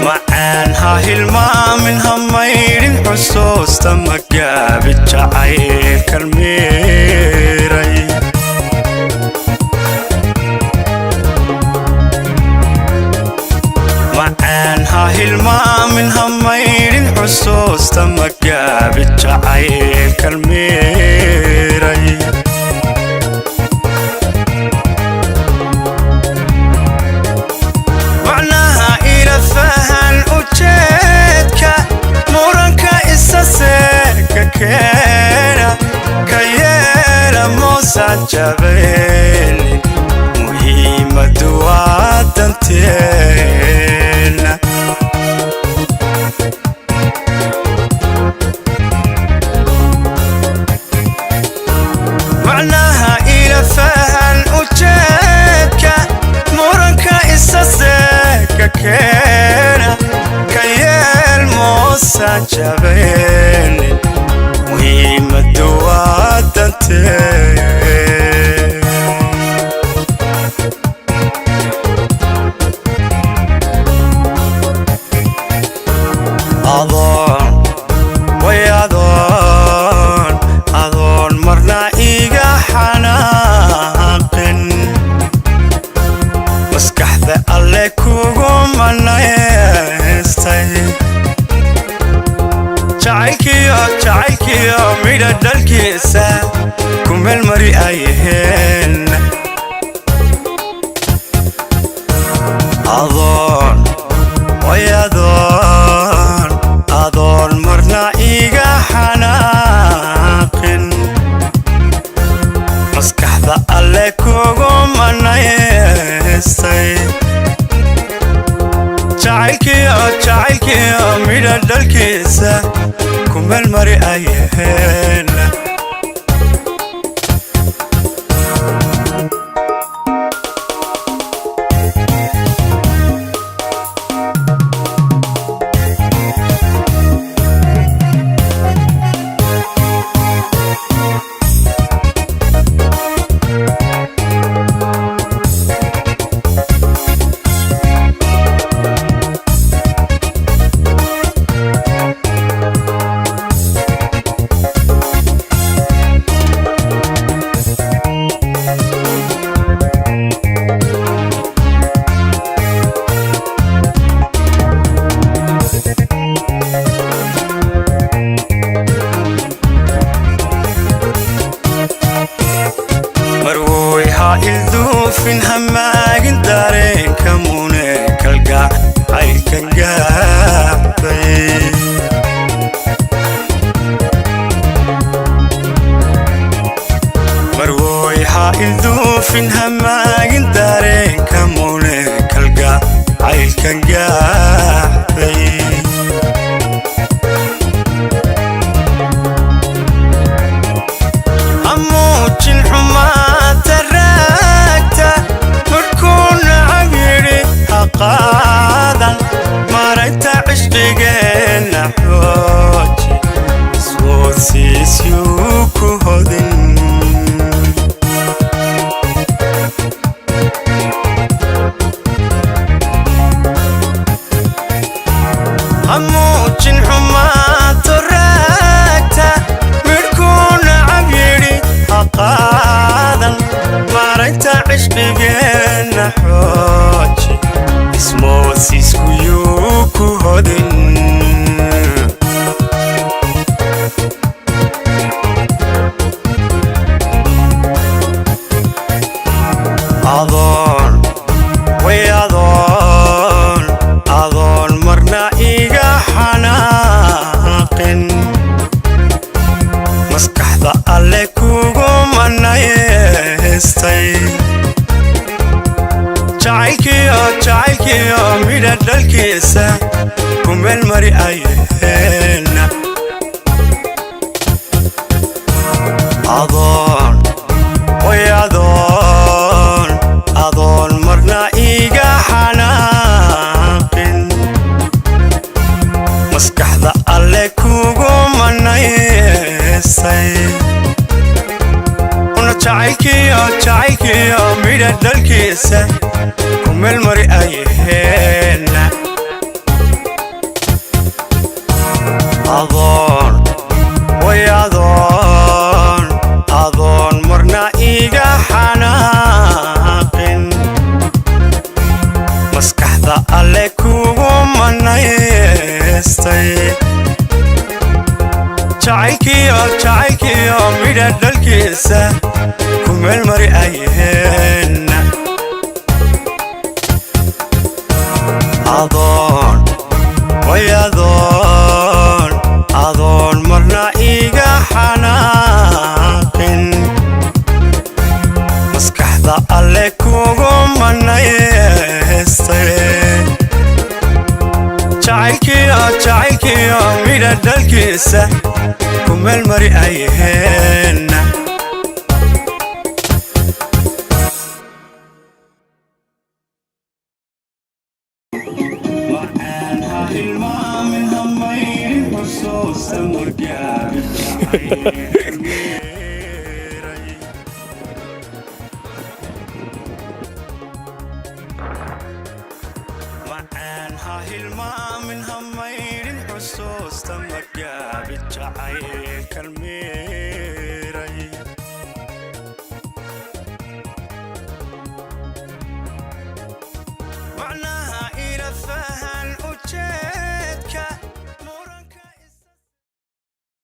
Macaan ha hilmaamin, ha maydhin xusuusta, magaabi jacaylkan miiray. Macaan ha hilmaamin, ha maydhin xusuusta, magaabi jacaylkan miiray. Macnaha ila fahan ujeedka, muranka isa seeka keena, ka yeela moosa jabeelin, muhiimadu waa danteena. Macnaha ila fahan ujeedka, muranka isa seeka keena, ka yeel moosa jabeelin, muhiimadu waa danteen. Adoon way adoon, adoon marna iga xanaaqin, maskaxda alle kugu manaystay. Jacaylkiyo jacaylkiyo midha dhalkiisa ku meel mari ayaheen. Adoon way adoon, adoon marna iga xanaaqin, maskaxda alle kugu manaystay. Jacaylkiyo jacaylkiyo midha dhalkiisa ku meel mari ayaheen. Marwoy ha ilduufin, hamaagin dareenka mune kalgacaylkan gaabay. Marwoy ha ilduufin, hamaagin dareenka mune kalgacaylkan gaabay. Hamuujin xumaata raagta, markuu nacab yidhi ha qaadan, maraynta cishqigeenna xooji, iswoodsiisyuu ku hodin. Hamuujin xumaato raagta, midhkuu nacab yidhi ha qaadan, maraynta cishqigeenna xooji, ismoodsiiskuyuu ku hodin. Adoon way adoon, adoon marna iga meel mari ayaheenna. Adoon way adoon, adoon marna iga xanaaqin, maskaxda alle kugu manaysay, una jacaylkiyo jacaylkiyo midha dhalkiisa ku meel mari ayaheenna. Adoon way adoon, adoon marna iga xanaaqin, maskaxda alle kugu manaystay, jacaylkiyo jacaylkiyo midha dhalkiisa ku meel mari ayaheenna. Adoon way adoon, adoon marna iga xanaaqin, maskaxda alle kugu manaystay, jacaylkiyo jacaylkiyo midha dhalkiisa ku meel mari ayaheenna. Macaan ha hilmaamin, ha maydhin xusuusta magaabi jacaylkan miiray. Macnaa.